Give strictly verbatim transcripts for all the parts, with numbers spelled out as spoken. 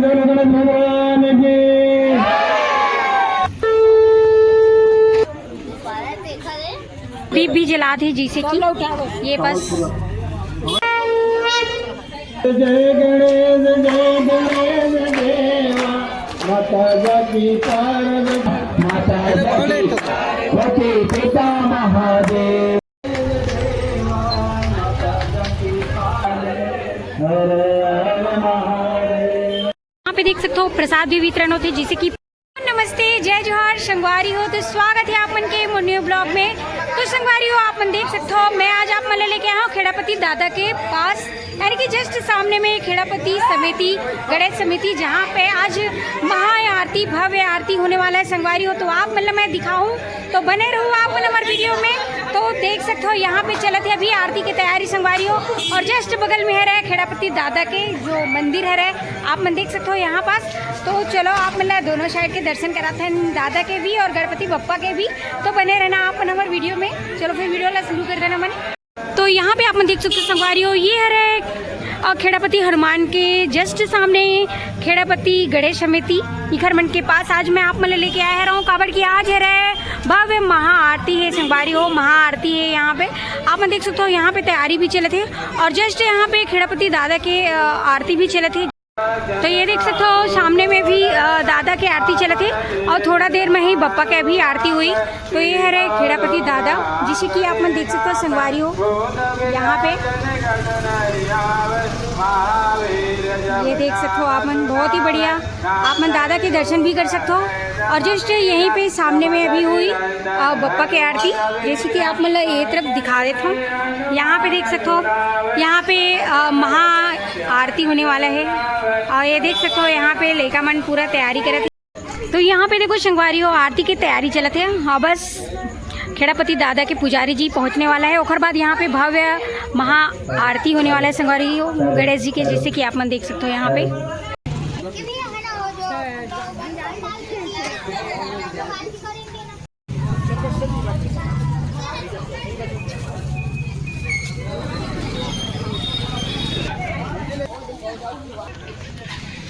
गणेश भगवान की। दीप भी जलात हे, जैसे कि ये बस। जय गणेश, जय गणेश देवा, माता जाकी पार्वती, माता जाकी पार्वती, पिता महादेव। हर हर महादेव। यहाँ पे देख सकते हो, प्रसाद भी वितरण होते, जैसे कि नमस्ते, जय जोहार, संगवारी हो, तो स्वागत है आप मन के मोर न्यू ब्लॉग में। तो संगवारी हो, आप मन देख सकते हो, मैं आज आप मन ला लेके आया हूँ खेड़ापति दादा के पास, यानी कि जस्ट सामने में खेड़ापति समिति, गणेश समिति, जहाँ पे आज महा आरती, भव्य आरती होने वाला है संगवारी हो। तो आप मन ला मैं दिखाऊँ, तो बने रहू आप मन हमर वीडियो में। तो देख सकते हो, यहाँ पे चलत है अभी आरती की तैयारी संगवारी हो, और जस्ट बगल में हरे खेड़ापति दादा के जो मंदिर हरे, आप मन देख सकते हो यहाँ पास। तो चलो, आप मन ला दोनों साइड के दर्शन कराते हैं, दादा के भी और गणपति बप्पा के भी। तो बने रहना आप मन हमर वीडियो में। चलो फिर वीडियो ला शुरू कर देना मन। तो यहाँ पे आप मन देख सकते हो संगवारी हो, ये हरे, अ, खेड़ापति हनुमान के जस्ट सामने खेड़ापति गणेश समिति, इखर मन के पास आज मैं आप मन ला लेके आया रहूँ, काबर कि आज हरे भव्य महा आरती है संगवारी हो, महा आरती है। यहाँ पे आप मन देख सकते हो, यहाँ पे तैयारी भी चलत है, और जस्ट यहाँ पे खेड़ापति दादा के, अ, आरती भी चलत है। तो ये देख सकते हो, सामने में भी, अ, दादा के आरती चलत है, और थोड़ा देर में ही बप्पा के भी आरती हुई। तो ये हरे खेड़ापति दादा, जिसे कि आप मन देख सकते हो संगवारी हो, यहाँ पे ये देख सकते हो आप मन, बहुत ही बढ़िया। आप मन दादा के दर्शन भी कर सकते हो। और जस्ट यहीं पे सामने में अभी हुई, अ, बप्पा की आरती, जैसे कि आप मन ला ये तरफ दिखा देता हूँ। यहाँ पे देख सकते हो, यहाँ पे, अ, महा आरती होने वाला है। और ये देख सकते हो, यहाँ पे लइका मन पूरा तैयारी करत हे। तो यहाँ पे देखो संगवारी हो, आरती की तैयारी चलत है। हाँ, बस खेड़ापति दादा के पुजारी जी पहुँचने वाला है, ओकर बाद यहाँ पे भव्य महा आरती होने वाला है संगवारी हो गणेश जी के, जैसे कि आप मन देख सकते हो यहाँ पे।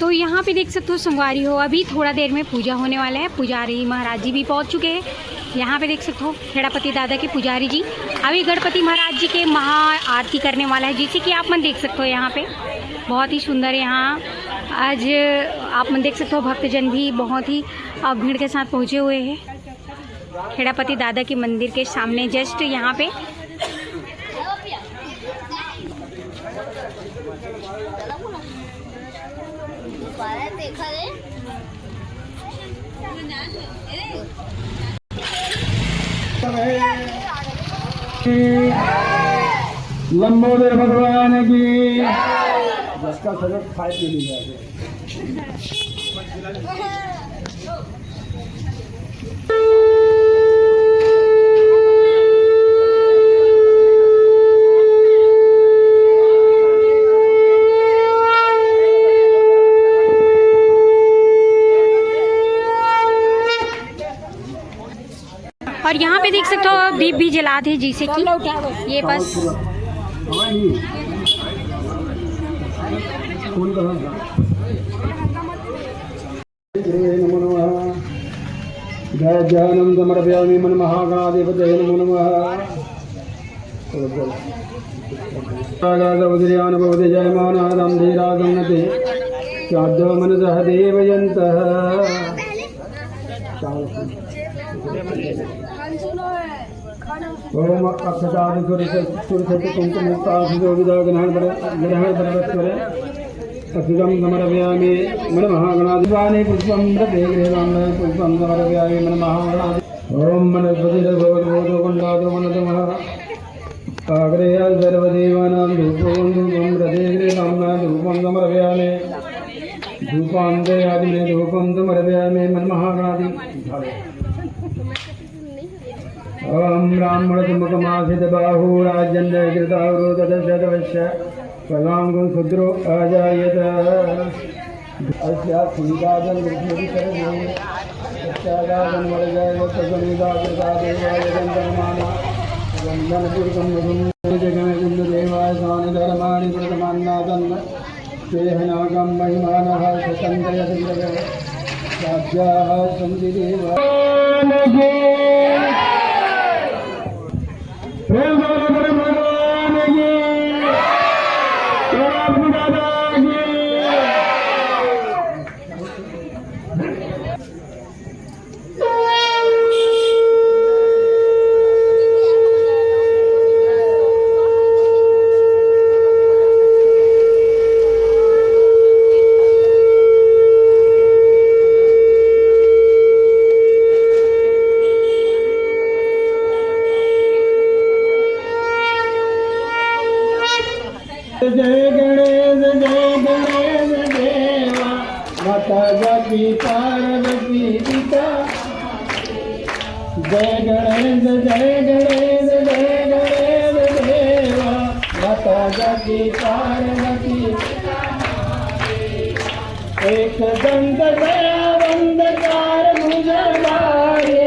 तो यहाँ पे देख सकते हो संगवारी हो, अभी थोड़ा देर में पूजा होने वाला है। पुजारी महाराज जी भी पहुँच चुके हैं। यहाँ पे देख सकते हो खेड़ापति दादा के पुजारी जी अभी गणपति महाराज जी के महा आरती करने वाला है, जैसे कि आप मन देख सकते हो यहाँ पे बहुत ही सुंदर। यहाँ आज आप मन देख सकते हो भक्तजन भी बहुत ही, अ, भीड़ के साथ पहुँचे हुए हैं खेड़ापति दादा के मंदिर के सामने, जस्ट यहाँ पे। लंबोदर भगवान की। जिसका सगत खाए पी नहीं जाते। और यहाँ पे देख सकते हो, दीप भी जलात हे, जैसे कि ये बस। गजाननं समर्पयामि, मन्महागणाधिपतये नमो नमः। आकाशवज्रयानभवति जयमानादं धीरासन्नते साधो मनसः देवयन्तः। ओम अक्षतादि सुरसति कुंकुमुक्तासुजोविदा ग्रहण पर, ग्रहण परमेश्वरे। अक्षतं समर्पयामि मन्महागणाधिपानि पुष्पं प्रति गृह्णामि पुष्पं समर्पयामि मन्महागणाधि। ओम वनस्पति रसोद्भूतो गंडादो मनतमः। आग्रेय सर्वदेवानां धूपं धूपं प्रति गृह्णामि धूपं समर्पयामि। धूपान्ते आत्मने धूपं समर्पयामि मन्महागणाधि। ओम ब्राह्मण मुखमासित बाहु राजन्य कृतावरो तदस्य तवस्य पलांगुं शूद्रो अजायत। अस्या सीताजन विष्णु विसर्गे सत्यागाजन वरजय समीता कृता देवाय गंधर्वाना वंदन पुरुषम मुखम जगन कुंड देवाय सानि धर्माणि प्रथमान्नादन्न। तेहनागं महिमानः सचन्दयदिन्द्रः राज्ञाः सन्ति देवा। प्रेम से बोलो शंकर भगवान की, प्रभु दादा की। जय गणेश, जय गणेश देवा, माता जाकी पार्वती पिता। जय गणेश, जय गणेश, जय गणेश देवा, माता जाकी पार्वती। एक दंत दयावंत चार भुजधारी,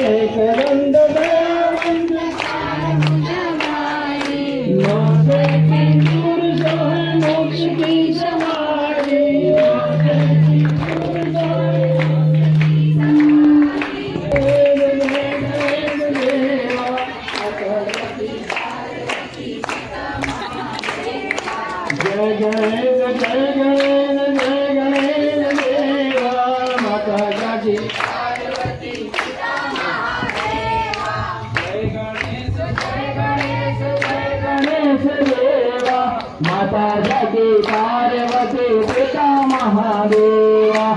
एक दंत दयावंत चार भुजधारी, नौ सौ सिंदूर सोहे मोक्ष की सवारी, नौ सौ सिंदूर सोहे मोक्ष की सवारी। जय गणेश, जय गणेश, जय गणेश देवा, माता जाकी। जय गणेश, जय गणेश, जय गणेश देवा, माता जाकी पार्वती पिता महादेवा।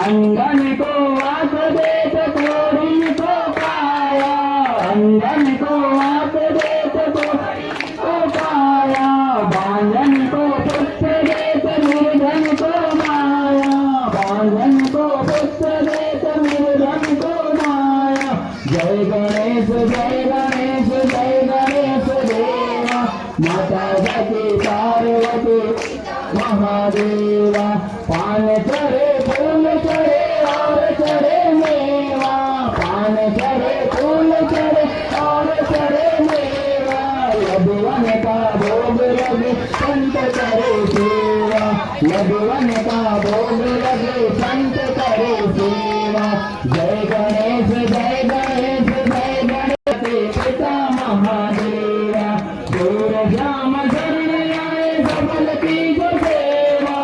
अंगन को आस देत कोढ़िन को काया, अंगन को आस देत कोढ़िन को काया, बांझन को पुत्र देत निर्धन को माया, बांझन को पुत्र देत निर्धन को माया। जय गणेश, जय गणेश, जय गणेश देवा, माता जाकी पार्वती महादेवा। पान चढ़े, फूल चढ़े और चढ़े मेवा, पान चढ़े, फूल चढ़े और चढ़े मेवा। लड्डुअन का भोग लगे, संत करे सेवा, लड्डुअन का भोग लगे, संत करे सेवा। जय गणेश, जय गणेश, जय गणेश पिता महादेवा। सूर श्याम शरण आए, सफल कीजो सेवा।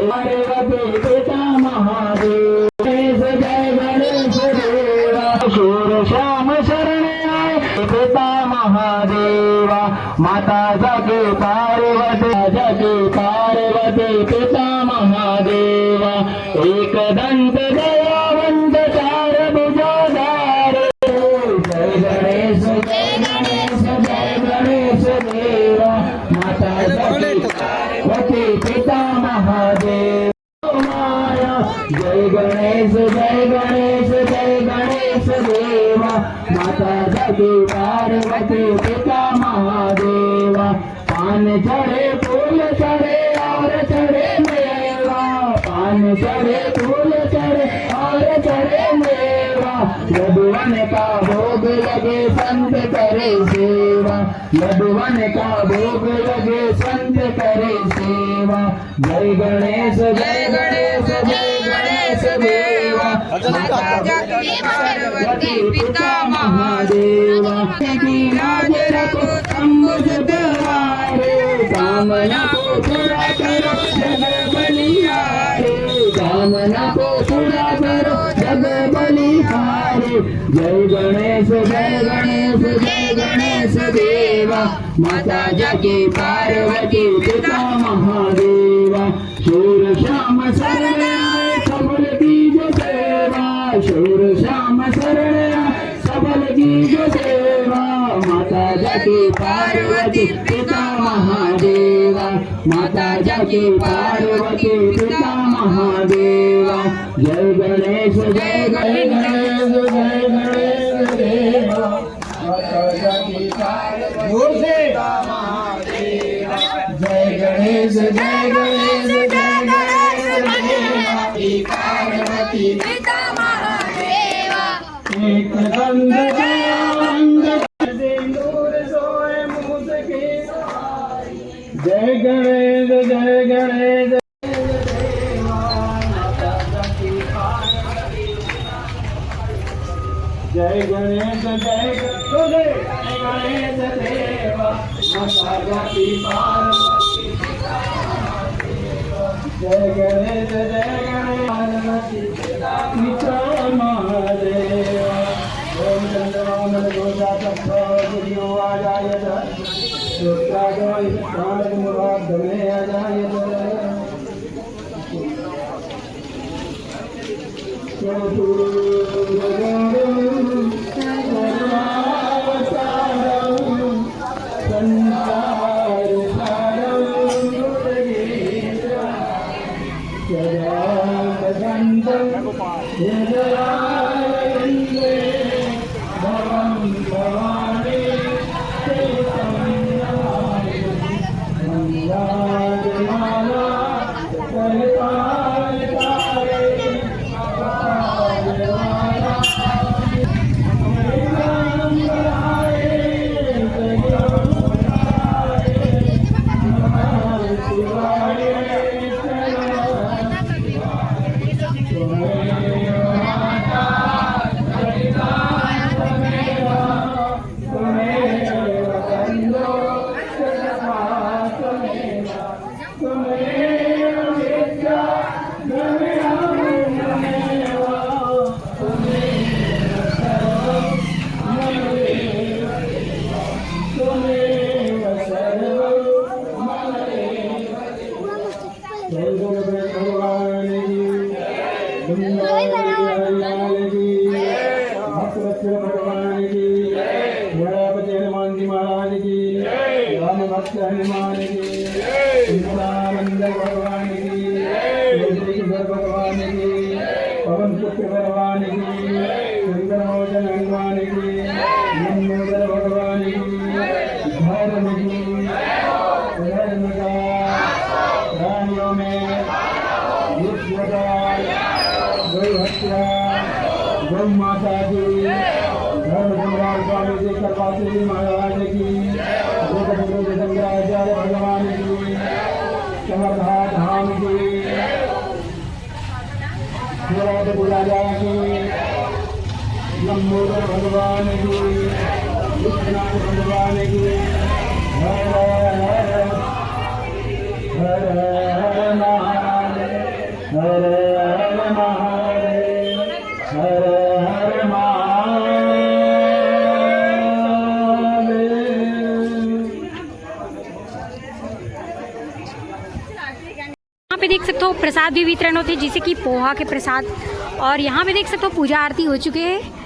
पार्वती पिता महादेव। गणेश, जय गणेश देवा। सूर श्याम शरण आए, पिता महादेवा। माता जाकी पार्वती, जाकी पार्वती पिता महादेवा। एक दंत दयावंत चार भुजाधार। जय गणेश, जय गणेश, जय गणेश देवा। माता जाकी पार्वती पिता महादेव। माया। जय गणेश, जय गणेश, जय गणेश देवा। माता जाकी पार्वती पिता महादेवा। पान चढ़े, फूल चढ़े और चढ़े मेवा। पान चढ़े, फूल चढ़े और चढ़े मेवा। लड्डुअन का भोग लगे, संत करे सेवा। लड्डुअन का भोग लगे, संत करे सेवा। जय गणेश, जय गणेश, जय गणेश देवा। माता जाकी पार्वती पिता महादेवा। की लाज रखो शंभु सुतवारे, कामना को पूरा करो जग बलिहारे, कामना को पूरा करो जग बलिहारे। जय गणेश, जय गणेश, जय गणेश देवा। माता जाकी पार्वती पिता महादेवा। सूर श्याम शरण आए, सफल कीजो सेवा। सूर श्याम शरण आए, सफल कीजो सेवा। माता जाकी पार्वती पिता महादेवा। माता जाकी पार्वती पिता महादेवा। जय गणेश, जय गणेश, जय गणेश देवा। जोर से। जय गणेश, जय गणेश, जय गणेश देवा। पार्वती पिता महादेवा। एक दंत दयावंत सिंदूर सोए मूस की सवारी। जय गणेश, जय गणेश। जय गणेश, जय गणेश, गणेश देवा, माता जाति पार्वती। जय गणेश, जय गणेश, पार्वती पिता महादेवा। ओम चंद्रमा मल गोजा तत्व गुरु आजाय च। दुर्गा गणेश तारक मुराद गणे आजाय च। भगवान की, भक्तवत्सल भगवान की, गणपति हनुमान जी महाराज की, राम भक्त हनुमान की, इंद्रानंद भगवान की, योगेश्वर भगवान की, पवन पुत्र भगवान की, चंद्र मोहन हनुमान की, लंबोदर भगवान की, धर्म की, धर्म का प्राणियों में विश्व का गौ हत्या, गौ माता की, धर्म सम्राट स्वामी जी करपात्री जी महाराज की, जगत शंकराचार्य भगवान की, समर्था धाम की, शिवरात्रि पूजा की, लंबोदर भगवान की, विश्वनाथ भगवान की। हर हर हर हर महादेव, हर हर महादेव, हर हर महादेव। यहाँ पे देख सकते हो प्रसाद भी वितरण होते हैं, जैसे कि पोहा के प्रसाद। और यहाँ पे देख सकते हो पूजा आरती हो चुके हैं।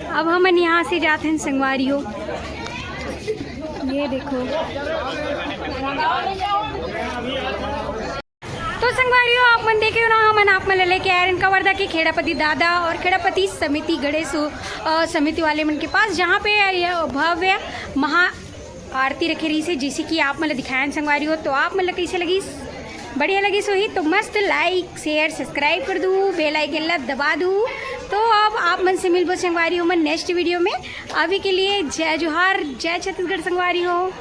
अब हमन यहाँ से जाते हैं संगवारी हो। ये देखो, तो संगवारी हो, आप मन देखे हो ना, हमन आप मन ले लेके आए रहेन कवर्धा के खेड़ापति दादा और खेड़ापति समिति गणेश, अ, समिति वाले मन के पास, जहाँ पे ये भव्य महा आरती रखे रहिस हे, जैसे कि आप मन ल दिखायन संगवारी हो। तो आप मन ल कैसे लगिस? बढ़िया लगिस होही तो मस्त like, share, subscribe कर दू, bell icon ला दबा दू। तो अब आप मन से मिलबो संगवारी हो मन next video में। अभी के लिए जय जोहार, जय छत्तीसगढ़ संगवारी हो।